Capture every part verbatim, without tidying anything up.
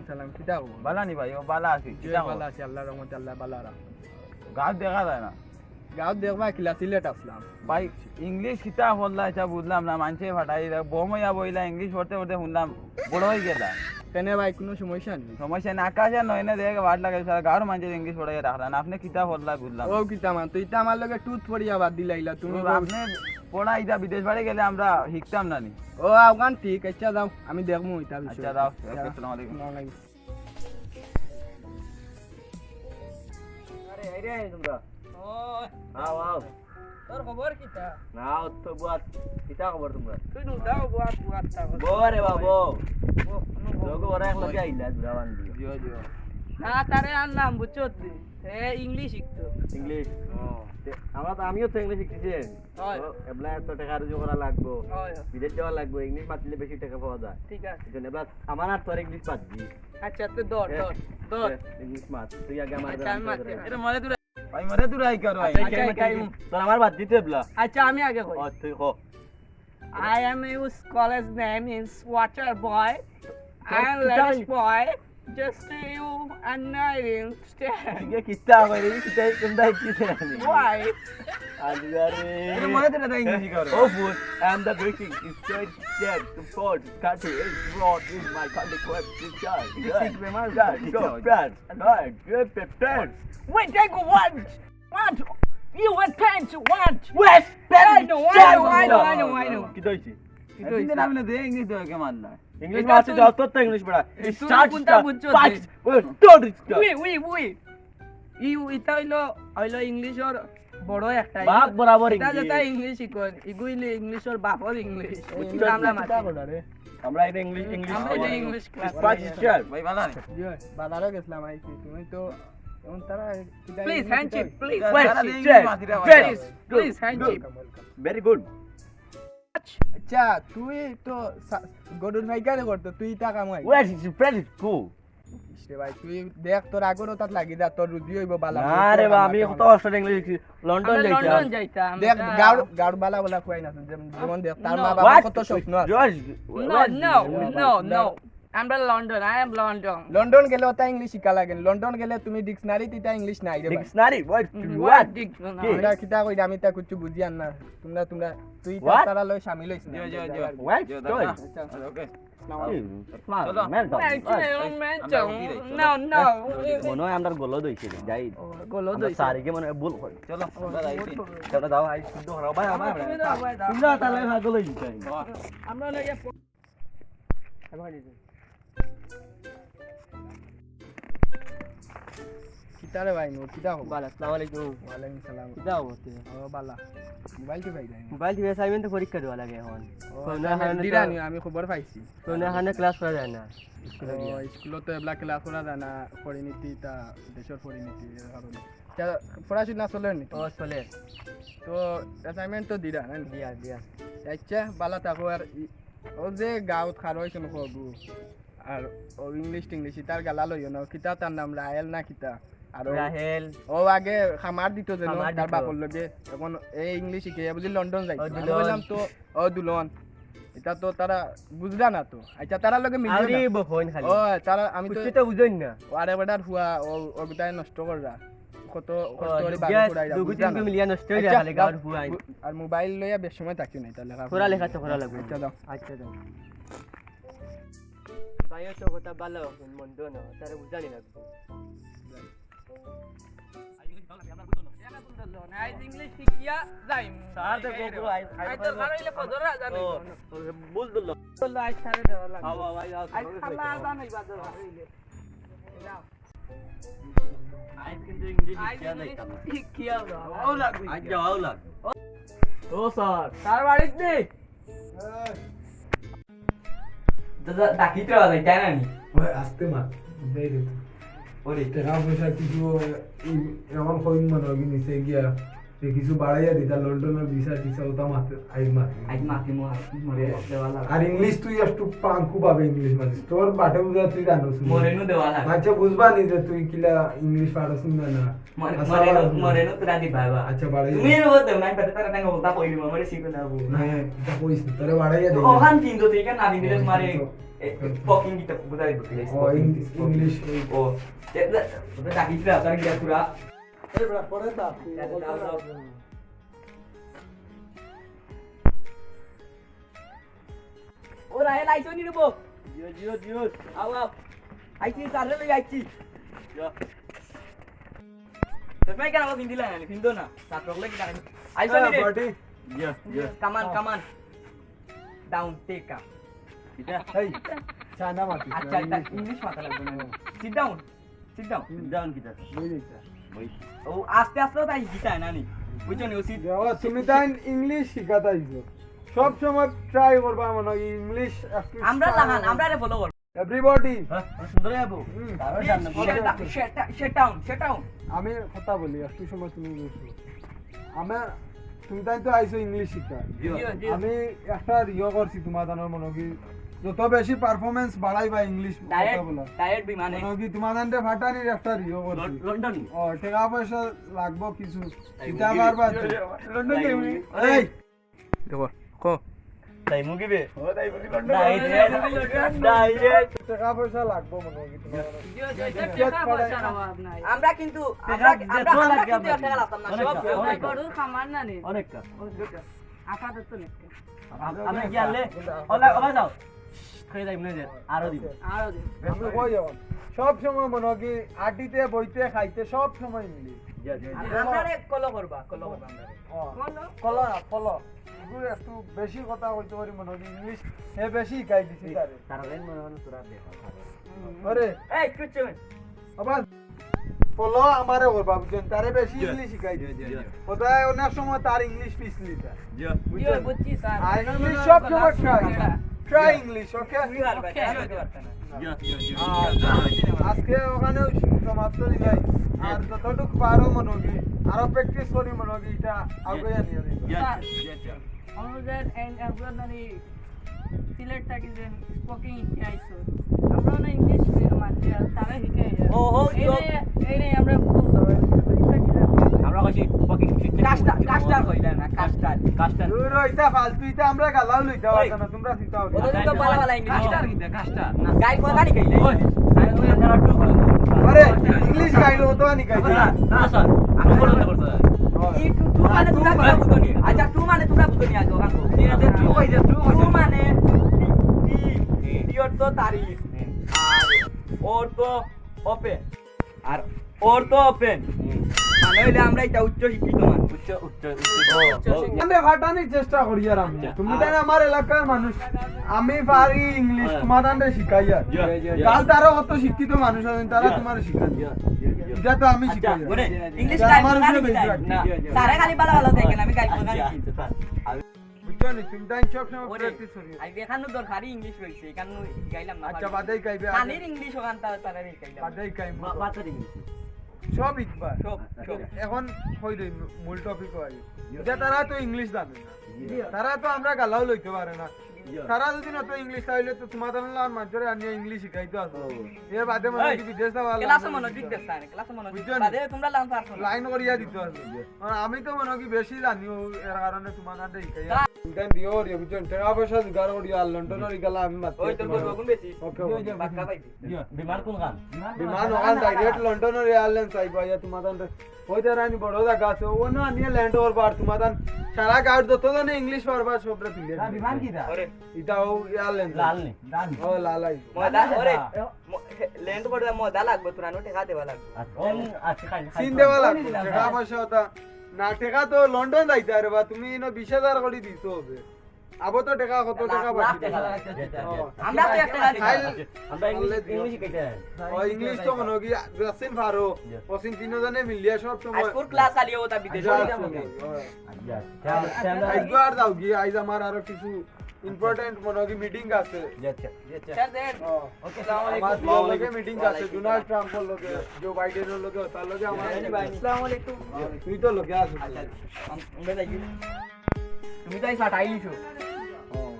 সালাম, কিতা খবর? বালা নি ভাই? ও বালা আছি। জি, কিতা খবর? বালা আছি, আল্লাহর রহমতে আল্লাহ বালা রাখো। গাঁও দেখা যায় না। গাঁও দেখবা কিলা, সিলেট আসলাম। ভাই, ইংলিশ কিতা করলা ইতা বুঝলাম না। মানষে ফাটাই দিলা, বম অইয়া বইলা, ইংলিশ পড়তে পড়তে শুনলাম বড় অই গেলা। কেনে ভাই, কুনু সমস্যা নি? সমস্যা না, আকাশে নয় না দেখে বাট লাগে, সারা গাঁওর মানষে ইংলিশ পড়াইয়া রাখলা না। আপনে কিতা করলা বুঝলাম না। ও কিতা মান, তুই তো আমার লগে টুথ পড়িয়া বাদ দিলাইলা তুমি। ও, আপনে পড়া ইতা বিদেশ বাড়ি গেলে আমরা শিখতাম না নি। ও আফগান ঠিক, আচ্ছা যাও, আমি দেখমু ইতা বিষয়ে। আচ্ছা, যাও। যা। ওকে, আসসালামু আলাইকুম। আসসালামু আলাইকুম। আরে, এই রে, তোমরা। ওই, আও, আও। তোর খবর কিতা? না, ও তো বুয়াত। কিতা খবর তোমরা? তুই নু যাও, বুয়াত, বুয়াত, তা বল। বউ রে বাবু। ও, কোনো খবর? লোক ওরা এক লগে আইলা, জুড়া বান্ধি। জিও, জিও। না, তারে আনলাম, বুঝছত নি? এ ইংলিশ শিখতো। ইংলিশ? ও। তে, আমরা তো, আমিও তো ইংলিশ শিখছি। হয়। তো, এবলা এত টাকা রুজি করা লাগবো। হয়। বিদেশ যাওয়া লাগবো, ইংলিশ মাতলে বেশি টাকা পাওয়া যায়। ঠিক আছে। এই জন্য এবলা আমার আর তোর ইংলিশ বাদ দি। আচ্ছা, তুই ধর, এ, ধর, ধর। এ, ইংলিশ মাত, তুই আগে আমার আচ্ছা, আমি মাতি। এটা মরে দূরে। ভাই, মরে দূরে আই করো, আই। আচ্ছা, আচ্ছা, আচ্ছা। তোর আমার বাদ দিতে এবলা। আচ্ছা, আমি আগে কই। ও, তুই কো। I am use college name is Water Boy. I am What? Ladies Boy. Just you and I understand. ইয়ে কিতা কইরে, কিতা কুনটা কিতা জানি। Why? আরে আরে। এটা মনে তো না ইংলিশ করো। Oh, food. And the drinking is so dead. The pot, country is broad. Is my country quite is God. It's six member. God, go, friend. Right, good, friend. Wait, take one. What? You were trying to what? West. I know, I know, I know, I know, I know. কিতা হইছে? কিতা হইছে? আমি না দে ইংলিশ দে কেমন না। ইংলিশ এটা মারতে তুই- যাও তো ইংলিশ পড়া। তুই Start, কোনটা start, বুঝছো fight. তুই? Wait, don't start. We, we, we. You, ইটা হইলো, হইলো ইংলিশর বড় একটা। বাপ বরাবর এটা ইংলিশ। যেটা ইংলিশ শিখন, ইগু হইলে ইংলিশর বাপর ইংলিশ। বুঝছি ইটা তো, আমরা কিতা মাতি। বলা রে? আমরা এটা ইংলিশ, ইংলিশ আমরা এটা বলি। ইংলিশ ক্লাস It's first করি। Teacher. ভাই, ভালো আছেন? জি, বাজারও গেছিলাম, আইছি। তুমি তো এমন তারা কিতা Please, ইংলিশ handshake, শিখাও? please. Very, তারা very, দিয়ে very, ইংলিশ মাতিরা very ভালো। good, Please, good, handshake. Welcome, welcome. Very good. আচ্ছা, তুই তো সা-, গরুর পাইকারি করতো, তুই তা কামাই। Where is, where is go? ইস রে ভাই, তুই দেখ, তোর আগর তাত লাগি যা, তোর রুজি হইব বালা। না রে বা, আমি কত অক্সফোর্ড ইংলিশ শিখছি, লন্ডন আমরা যাইতাম। লন্ডন যাইতাম, দেখ, আমরা গাউর, গাউর বালা বালা খুয়াই না, যেমন, যেমন দেখ, তার মা No. বাবা What? কত স্বপ্ন আছে। George, No, no, no, no. আমরা London, I am London. London গেলে ওটা ইংলিশ শিখা লাগে। লন্ডন গেলে তুমি ডিকশনারি তিতা ইংলিশ নাই রে ভাই। Dictionary, what? Mm, What? Dictionary? কি? আমরা কিতা কইরা, আমি তা কিছু বুঝিয়ার না। তোমরা, তোমরা, তুই What? তারা লই শামিল হইস না। জিও, জিও, যা, জিও। যা। What? জিও, Story? আচ্ছা। Okay. আসসালামু আলাইকুম। কি? Smart, চলো। man, Thank you, what? man. আমরা উঠি যাই, চলো। No, no. মনে হয় আমরা গলো দইছে, যাই। গলো আমরা দইছে। স্যারকে মনে হয় ভুল করে। চলো, আমরা যাই। চলো, দাও, আই শুদ্ধ করো। ভাই, আমার তুমি দাও, ভাই, দাও। তোমরা তাহলে ভাগ লই দিতে। আমরা লগে কিতা রে ভাই, নু, কিতা খবর? বালা, আসসালামু আলাইকুম। ওয়ালাইকুম সালাম। কিতা খবর তুই? ও, বালা। মোবাইল কি ভাই দেয়? মোবাইল টিপে আছাইনমেন্ট পরীক্ষা দেওয়া লাগে এখন। ও, করোনা আচ্ছা, কারণে তো- দিরা নি, আমি খবর পাইছি। করোনা কারণে ক্লাস করা যায় না। ও, স্কুলো তো এবলা ক্লাস করা যায় না, পরিণতি তা, দেশর পরিণতি এর কারণে। তা, পড়াশোনা চলের নি? ও, চলে। তো, অ্যাসাইনমেন্ট তো দিরা, না নি? দিয়া, দিয়া। আচ্ছা, বালা থাকো। আর ই-, ও যে গাউত খারো হইছে না খগু, আর ও ইংলিশ টিংলিশ, তার গালা লইও না। কিতা তার নাম, রাহেল না কিতা? আর ও, রাহেল। ও আগে খামার দিত যেন, খামার তার দিত। বাপর লগে। এখন এই ইংলিশ শিখে বুঝি লন্ডন যাইতো। ও, আমি দুলন। কইলাম তো, ও দুলন। এটা তো তারা বুঝরা না তো। আচ্ছা, তারা লগে মিলিও আরে না। বহন খালি। ও, তারা, আমি তো, কিছু তো বুঝইন না। ও আরে বেটার ফুয়া, ও, ও গুতায় নষ্ট কররা। কত ও, কষ্ট করে বাড়ি দুগিয়া, ফুরাইরা, দুগু বুঝরা তিনগু না। মিলিয়া নষ্ট হইরা আচ্ছা, খালি গাউর যাও। ফুয়াই। বু-, আর মোবাইল লইয়া বেশ সময় থাকি নাই, তাহলে খারাপ পড়া লাগে। লেখা তো করা লাগবে। আচ্ছা, যাও। আচ্ছা, যাও। ভাইও তো কথা ভালো, মন্দ না, তারে বুঝানি লাগবে। আইজ ইংলিশ শিখিয়া যাইমু। স্যার, দেখো, পুরো আইজ, আইজ আইজ তো তো ভালো হইলে ফজর আজান ও, হইব। ও, বুঝ দিল। বললো, আইজ স্যারে দেওয়া লাগবে। আও, আও, আইজ আও, আইজ স্যারে খালা দেখো। আজান হইবা তো ভালো হইলে। যাও। আইজ কিন্তু ইংলিশ আইজ শিখিয়া ইংলিশ যাইতাম। শিখিয়া যাও। আও লাগবে। আইজ যাও, আও লাগবে। ও স্যার। স্যার বাড়িত নেই? দাদা, ডাকিতে হবে, তাই না নি? ওই, আস্তে মাত, বুঝাই দে তো। ওরে। টাকা পয়সা কিছু, এই, এমন কইন মনে হয় নিচে গিয়া। তুই কিছু বাড়াইয়া দিতা, লন্ডনর ভিসা টিসা ওটা মাত, আইজ মাত। আইজ মাতিমু, আর মরে দেওয়া লাগবো। আর ইংলিশ তুই একটু পাঙ্কু ভাবে ইংলিশ মাতিস। তোর বাটে বুঝা তুই জানোস না। মরে নু দেওয়া লাগবো। আচ্ছা, বুঝবা নি যে তুই কিলা ইংলিশ পারস না, না। মরে, আচ্ছা, মরে নু, বাড়াই দিবি। মরে নু তোরা দিবা বা। আচ্ছা, বাড়াই তুমি দিবি। এর মধ্যে নাই, তাতে তারা নাই, ওটা কইলি, মরে শিখো না, বউ। না, এটা কইস না, তোরে বাড়াইয়া দে। ওখান কিন্তু তুই কেন না দিলে হ্যাঁ, মারে, কিন্তু এ, fucking কিতা বুঝাই দিতে, ও, fucking ইং-, ইংলিশ। ও, এ, এ, ওটা ডাকিস না, তার গিয়া পুরা। এই বেটা, পরে তো আপনি, দাও, দাও, দাও। ও রাহেল, আইছো নি রে বউ? জিও, জিও, জিও। আও, আও। আইছি, স্যাররে লই আইছি। জিও। চশমা কেন আবার পিন্দিলা না? পিন্দো না। ছাত্র হলে কি জানি? আইছো নি রে? হ্যাঁ, buddy। Jio, Jio. Come on, come on। Down, take a। কিতা? এই, চায়না মাতিস না, আচ্ছা, আচ্ছা, ইংলিশ। ইংলিশ মাতা লাগবে না। Sit down। Sit down। Sit down কিতা? বই দিতা। বই। ও, আস্তে আস্তে তাই হিকায় না নি? বুঝছো নি? ও sit, দেখো, তুমি তাই ইংলিশ শিখাত আইছো। সব সময় try করবা মনে হয় ইংলিশ একটু আমরা লাগান, আমরা রে follow করবো। Everybody। হ্যাঁ, সুন্দর যাবো। হুম। তারপরে সামনে sit down, sit down, sit down। আমি কথা বলি, একটু সময় তুমি বসো। আমার, তুমি তাই তো আইছো ইংলিশ শিখা। জি, জি। আমি একটা ইয়ে করছি তোমার জানার মনে কি, যত বেশি performance বাড়াইবা ইংলিশ কথা বলা। Direct বিমানে। মনে কি তোমার জানতে ফাটানির একটা ইয়ে করছি। Loan-, London. ও, টাকা পয়সা লাগবো কিছু। তাই ইটা বুঝি। বারবার তো। লন্ডন যাইবি। এই। দেখো, কো। তাই মুখি বে। ও, তাই মুখি লন্ডন। তাই রে। তাই রে। টাকা পয়সা লাগবো মনে হয় তোমার। জি, জি, জি, টাকা পয়সার অভাব নাই। আমরা কিন্তু, আমরা, টাকা আমরা, যেত আমরা লাগে কিন্তু আমরা। এক টাকা লাগতাম না, অনেক সব টাকা, অনেক টাকা। গরুর খামার না নি? অনেক টাকা। অনেক টাকা। আপাতত অনেক টাকা। আম-, আমরা কি আনলে? ওলা, ওলা যাও। খেয়ে যাই, মনে হয় যে আরো দিব। আরো দিব। আমরা কই এখন? সব সময় মনে হয় কি, আটিতে, বইতে, খাইতে সব সময় মিলি। জি, জি, জি। আর আমরারে কল করবা, কল করবা আমরারে। ও, কল? কল না, কল। এগুলো একটু বেশি কথা কইতে পারি মনে হয়, ইংলিশ হে বেশি শিখাই দিছি তারে। তারা লেন মনে হয় তোরা দেখা খাবে। আরে। এই, কিচ্ছু নেই। আবার ফলো আমারে করবা, বুঝছেন? তারে বেশি জি। ইংলিশ শিখাই জি, দিছি। জি, জি। কোথায় অনেক সময় তার ইংলিশ পিছলিতা। জি। বুঝছেন? জি, বুঝছি, স্যার। আর ইংলিশ সব সময় ট্রাই। ট্রাই ইংলিশ, ওকে? তুমি পারবা, ওকে। তুমি পারবা না। জি, জি, জি। আর আজকে ওখানেও সমাপ্ত দিলাই। আর যতটুকু পারো মনে হয়, আরো প্র্যাকটিস করি মনে হয়, এটা আগে নিয়ে যাই। জি, স্যার। জি, জি। অনুযায়ী এন-, এগুলো মানে সিলেট থাকি যে স্পোকিং শিখে আইছো। আমরা না ইংলিশ মাতি আর তারা শিখে আইয়া। ও, হো, এই তো। রে, এই রে, আমরা ভুল ধরে। আমরা কইছি স্পোকিং শিখতে কাস্টার, কাস্টার কই না, না, কাস্টার। কাস্টার। দূর হ, ইতা ফালতু, ইতা আমরা গালাও লইতা পারতাম না, তোমরা চিন্তা করো। ওদের তো বালা বালা ইংলিশ। কাস্টার কিতা, কাস্টার? না। গাই কোথায় নিকাইলে? ওই, আমি ওই তারা টু বলে। আরে, ইংলিশ গাইলো তো নিকাইলে। না, স্যার, টু বলে করতে হয়। ই টু, টু মানে তোমরা কথা বুঝো নি। আচ্ছা, টু মানে তোমরা বুঝো নি আগে ওখান থেকে। ঠিক আছে, টু কই যে, টু কই যে। টু মানে টি, টি, টি অর্থ তারিফ। হুম। আর অর্থ ওপেন। আর অর্থ ওপেন। হুম। মানে হইলে আমরা এটা উচ্চ শিক্ষিত মানুষ। উচ্চ, উচ্চ, উচ্চ। ও, ও। আমরা ফাটানির চেষ্টা করি আর আমি। আচ্ছা। তুমি জানো আমার এলাকার মানুষ। আমি পারি ইংলিশ, হ্যাঁ। তোমার আন্ডে শিখাই আর। জি, জি, জি। কাল তারা অত শিক্ষিত মানুষ আছেন, তারা জি। তোমার শিখান। জি, জি, জি। এটা তো আমি আচ্ছা, শিখাই আর। মানে, ইংলিশ এটা আমার উপরে বেশি রাখবে। না, জি, জি। স্যারে খালি ভালো ভালো দেখেন, আমি গাইব না। আচ্ছা, আচ্ছা, স্যার। বুঝছো নি? তুমি তাই সব সময় ওরে, প্র্যাকটিস করি। আই এখানো দরকারি ইংলিশ রইছে, এখানো গাইলাম না আচ্ছা, পারি। বাদেই গাইবে, আচ্ছা। পানির ইংলিশ ওখান তা-, তারা গাইলাম। বাদেই গাইব। বা-, বাতের ইংলিশ। সব ইকবার। সব, সব। এখন কই রে মূল টপিক হয়। জি। যে তারা তো ইংলিশ জানে না। জি। তারা তো আমরা গালাও লইতে পারে না। জি। তারা যদি না তো ইংলিশ তাইলে তো তোমাদের লান মাঝরে আনিয়া ইংলিশ শিখাইতে আসবো। ও। এর বাদে মানে এই, কি বিদেশ যাওয়া ক্লাসে লাগবে? মনোযোগ দেস না, ক্লাসে মনোযোগ বুঝছো নি? বাদে তোমরা লান পারছো না। লাইন করিয়া দিতে আসবো। জি। কারণ আমি তো মনে কি বেশি জানি, ও এর কারণে তোমার কাছে শিখাইয়া। তা- ইনকাম দিও রে, বুঝছো নি? টাকা পয়সা জোগাড় করিয়া আর লন্ডনের গেলে আমি মাত্র ওই তো তোমার বলবো, কোন বেশি? ওকে, ওকে। বাক্কা পাইবি। জি। বিমান কোন গান? বিমান ওখান ডাইরেক্ট লন্ডনের এয়ারলাইন্স আইবা, ইয়া তোমার ওই যে রানী বড় জায়গা আছে, ও না নিয়ে ল্যান্ড করবা, আর তোমার সারা গাউর যত জনে ইংলিশ পারবা, সবরে তুলে না, দিবে। বিমান কিতা? আরে। ইটা ও এয়ারলাইন্স। লাল নি, লাল নি। ও, লাল আইবো। মজা, লাল ওরে, নি। ম-, ল্যান্ড করে মজা লাগবে, তোরানো টেকা দেওয়া লাগবে। আচ্ছা, ও, আচ্ছা, খাই, খাই, সিন খাই। দেওয়া লাগবে, টেকা পয়সা ওটা। না, টেকা তো লন্ডন যাইতে আরে বা, তুমি ইনো বিশ হাজার করে দিতে হবে। আবো তো টেকা, কত লাখ, টেকা লাখ বাকি? টেকা লাগে। ও। আমরা তো এক টেকা দিই। খাইল-, আমরা ইংলিশ, ইংলিশ শিখাইতে হয়। ও, ইংলিশ তো মনে হয় কি, জাসিন ফারো, জি। ওসিন তিনজনে মিলিয়া সব সময়। আজকুর ক্লাস খালি ওটা বিদেশে আচ্ছা, যাবো। আচ্ছা। আচ্ছা, আচ্ছা, আচ্ছা। আজকে আর যাও গিয়ে, আইজ আমার আরো কিছু ইম্পর্টেন্ট মনে হয় মিটিং আছে। জি আচ্ছা, জি আচ্ছা। স্যার দেন। ও, ওকে, আসসালামু আলাইকুম। আমার দুইওর লগে মিটিং আছে, ডোনাল্ড ট্রাম্পর লগে, জো বাইডেনর লগে, তার লগে আমার জি, জি, ভাই। আসসালামু আলাইকুম। তুই তো লগে আছিস। আচ্ছা, আম- আমরা যাই কি? তুমি তো আইজ ফাটাই লিছো। ও,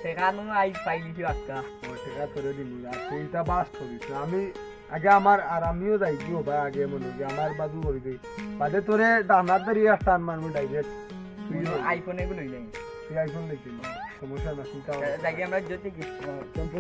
সেখানে আইজ পাই লিছো আজকা। ও, ঠিক আছে, তোরে দিমু। আর তুই এটা বাস করিস না। আমি আগে আমার, আর আমিও যাই কি ও ভাই, আগে মনে হয় আমার বাজু করি দেই। বাদে তোরে ডানার ধরি এক টান মারমু ডাইরেক্ট। তুই আইফোন এগুলো লই যাই। তুই আইফোন দেখবি না, সমস্যা না, চিন্তা হবে না। যাই আমরা যদি কি? টেম্পো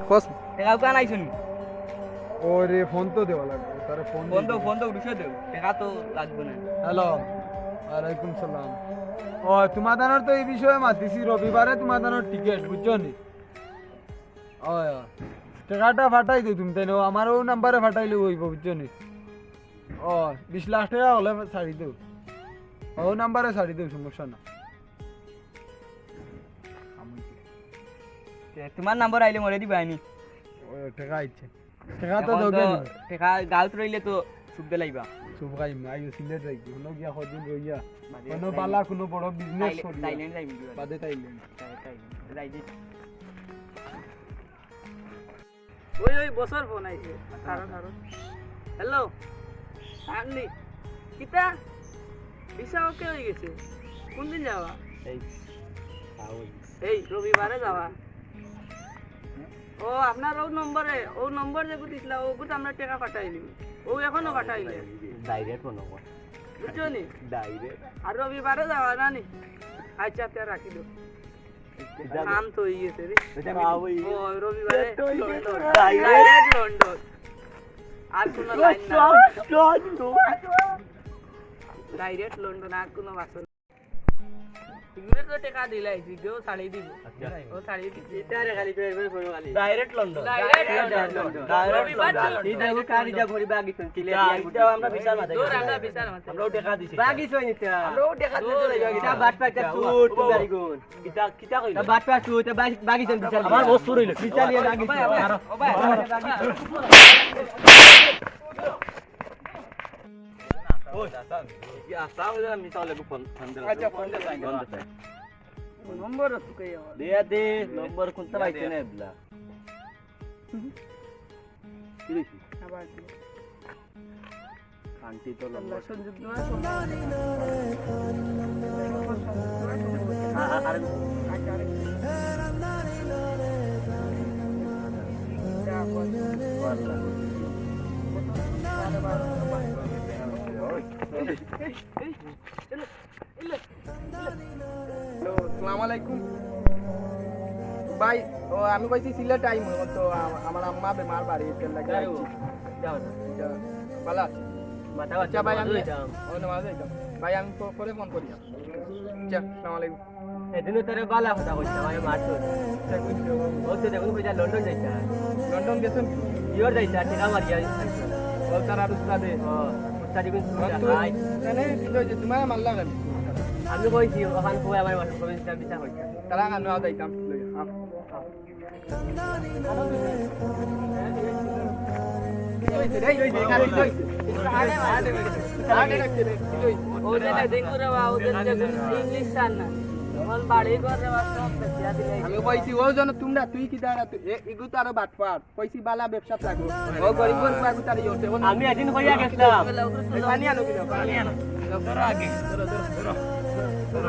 কস। টেকা উকা নাই শুনি। ওরে, ফোন তো দেওয়া লাগবে, তারে ফোন ফোন তো, দিবি। ফোন তো উঠে দেও। টেকা তো লাগবে না। হ্যালো, ওয়ালাইকুম সালাম। ও, তোমাদের তো এই বিষয়ে মাতিছি, রবিবারে তোমাদের টিকিট, বুঝছো নি? ও, টেকাটা ফাটাই দেও তুমি, তাই না? আমার ও নাম্বারে ফাটাইলে অইব, বুঝছো নি? ও, বিশ লাখ টেকা হলে ছাড়ি দেও। ও নাম্বারে ছাড়ি দেও, সমস্যা না। তে তোমার নাম্বার আইলে মরে দিবা আনি। ও, টেকা আইছে। টেকা তো দেও। টেকা গাউত রইলে তো সুখ দিলাইবা। সুখ খাইম না, আইও সিলেট যাই কি? হনো গিয়া কদিন রইয়া। বাদে কোনো থাইল্যান্ড। বালা কোনো বড় বিজনেস থাইল্যান্ড, করি। থাইল্যান্ড যাইবি। বাদে থাইল্যান্ড। Thailand, Thailand. যাই দি। ওই ওই বছর ফোন আইছে। কারণ কারণ হ্যালো। আপনি কিতা? ভিসা ওকে হয়ে গেছে। কোন দিন যাওয়া? এই এই রবিবারে যাওয়া। ও আপনার ও নম্বরে, ও নম্বর যে দিছিলা, ও গুত আমরা টেকা পাঠাই দিবি। ও এখনো পাঠাইলে। ডাইরেক্ট মনে কর। বুঝছো নি? ডাইরেক্ট। আর রবিবারে যাওয়া না নি? আচ্ছা, তে রাখি দেও। কাম তো হয়ে গেছে রে। ও রবিবারে তো হয়ে গেছে। লন্ডন। Direct London. আর কোনো লাইন না। ডাইরেক্ট লন্ডন, আর কোনো বাসন। ইগুরে তো টেকা দিলাই, ইগুরে ছাড়ি দিব। আচ্ছা। ও ছাড়ি দিব। ইতারে খালি করে করে করে খালি। Direct London. Direct London. Direct রবিবার লন্ডন। তো ইটা ও কারি যা ভরি বাগি তুন কিলে ইটা, ইটা আমরা বিচার মাতে। দূর আমরা বিচার মাতে। আমরাও টেকা দিছি। বাগি সইনি তা। আমরাও টেকা দিতে দূর লাগি। ইটা বাট পাটা সুট তুমি গাড়ি গুন। ইটা কিতা কইলা? তা বাট পাটা সুট, তা বাগি সইনি বিচার। আমার বস শুরু হইলো। বিচার নিয়ে বাগি। ওই, কি আস্তা হইলো, আমি তাহলে ফোন, ফোন দিলাম। আচ্ছা, ফোন দিলাম। ফোন দিলাম। নম্বর তো কই আমার। দিয়া দে, নম্বর কোনটা পাইছে না এবলা? কি দেখি? আবার কি? আন্টি তো নম্বর। সংযুক্ত আছে। আ-, আ-, আরে হ্যালো, আসসালামু আলাইকুম। ভাই, ও আমি কইছি সিলেট আইমু, তো আ-, আমার আম্মা বেমার বাড়ি, এর লাগি আইছি। যাও না। আচ্ছা, ভালো আছি। মাথা আচ্ছা ভাই, আমি যাইতাম। ও নামাজ যাইতাম। ভাই, আমি প-, পরে ফোন করি। আচ্ছা, আসসালামু আলাইকুম। এদিনও তোরে বালা কথা কইতাম, আমি মারতো। ও তো দেখুন কইতা লন্ডন যাইতা। লন্ডন গেছেন? ইয়র যাইতা, টেকা মারিয়া। ও তার আর উস্তাদে। ও, উস্তাদি কোন আর তুই, মানে, কি হয়েছে? তোমার মারলা কেন? আমি কইছি, ওখান কই আমার মারতো, কই বিচার বিচার কইতা। তারা কানো যাইতাম। লই, হ্যাঁ। এই, এই, এই, এই, এই, এই। ও যে না, ডেঙ্গু রে বা, ও যে যে ইংলিশ স্যার না। আমার বাড়ি ঘর রে বা, সব বেশি আদি নেই। আমি কইছি, ও যেন তোমরা, তুই কি দাঁড়া, তুই, এ, ইগু তো আরো বাটপার। কইছি, বালা ব্যবসা থাকো। ও গরিব ঘর পাবো, তার ইয়ে হচ্ছে। ও না। আমি এদিন কইয়া গেছিলাম। পানি আনো কিনা? পানি আনো। ধরো আগে। ধরো, ধরো, ধরো।